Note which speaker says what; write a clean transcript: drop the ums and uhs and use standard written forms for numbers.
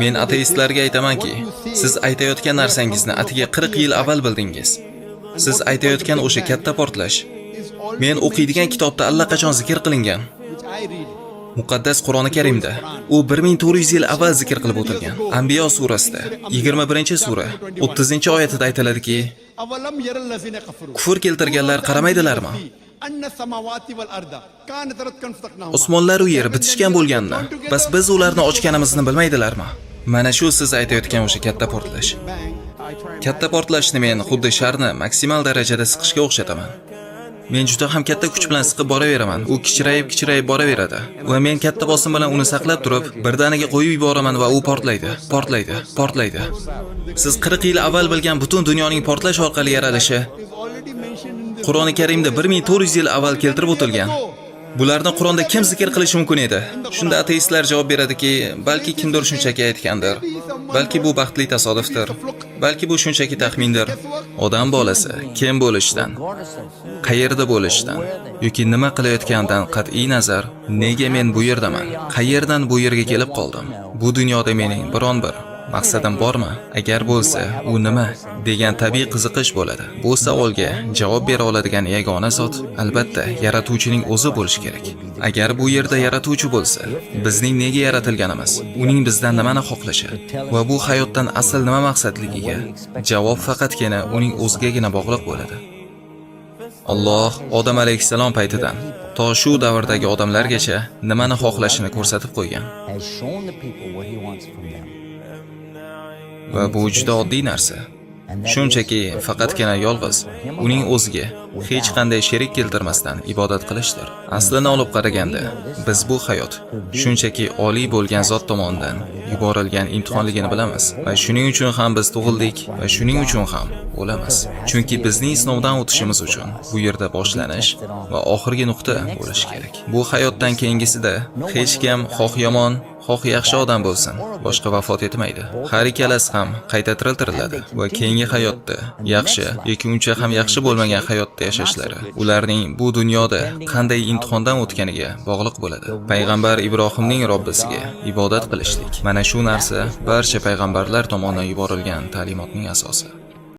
Speaker 1: Men ateistlarga aytamanki, siz aytayotgan narsangizni atigi 40 yil avval bildingiz. Siz aytayotgan o'sha katta portlash men o'qiydigan kitobda allaqachon zikr qilingan. Muqaddas Qur'oni Karimda u 1400 yil avval zikr qilib o'tilgan. Anbiyo surasida 21-sura 30-oyatida aytiladiki, kufr keltirganlar qaramaydilarmi? Osmonlar u yer bitishgan bo'lganini, bas biz ularni ochganimizni bilmaydilarmi? Mana shu siz aytayotgan o'sha katta portlash. Katta portlashni men xuddi sharni maksimal darajada siqishga o'xshataman. Men juda ham katta kuch bilan siqib boraveraman. U kichrayib kichrayib boraveradi va men katta bosim bilan uni saqlab turib, birdaniga qo'yib yuboraman va u portlaydi, portlaydi, portlaydi. Siz 40 yil avval bilgan butun dunyoning portlash orqali yaralishi Qur'oni Karimda 1400 yil avval keltirib o'tilgan. Bularni Qur'onda kim zikr qilishi mumkin edi? Shunda ateistlar javob beradiki, balki kimdir shunchaki aytgandir. Balki bu baxtli tasodifdir. Balki bu shunchaki taxmindir. Odam bolasi kim bo'lishidan, qayerda bo'lishidan yoki nima qilayotganidan qat'iy nazar, nega men bu yerdaman? Qayerdan bu yerga kelib qoldim? Bu dunyoda mening biron bir maqsadim bormi? Agar bo'lsa, u nima? Degan tabiiy qiziqish bo'ladi. Bu savolga javob bera oladigan yagona zot albatta yaratuvchining o'zi bo'lishi kerak. Agar bu yerda yaratuvchi bo'lsa, bizning nega yaratilganimiz, uning bizdan nimani xohlashi va bu hayotdan asl nima maqsadligiga javob faqatgina uning o'zigagina bog'liq bo'ladi. Alloh Odam alayhissalom paytidan to shu davrdagi odamlargacha nimani xohlashini ko'rsatib qo'ygan.
Speaker 2: Has shown the people what he wants from them.
Speaker 1: Va bu juda oddiy narsa. Shunchaki faqatgina yolg'iz uning o'ziga hech qanday sherik keltirmasdan ibodat qilishdir. Aslini olib qaraganda, biz bu hayot shunchaki oliy bo'lgan zot tomonidan yuborilgan imtihonligini bilamiz va shuning uchun ham biz tug'ildik va shuning uchun ham o'lamiz. Chunki bizning sinovdan o'tishimiz uchun bu yerda boshlanish va oxirgi nuqta bo'lishi kerak. Bu hayotdan keyingisida hech kim xoh yomon, xoh yaxshi odam bo'lsin, boshqa vafot etmaydi. Har ikkalasi ham qayta tiriltiriladi va keyingi hayotda yaxshi yoki uncha ham yaxshi bo'lmagan hayotda yashashlari ularning bu dunyoda qanday imtihondan o'tganiga bog'liq bo'ladi. Payg'ambar Ibrohimning Robbisiga ibodat qilishlik. Mana shu narsa barcha payg'ambarlar tomonidan yuborilgan ta'limotning asosi.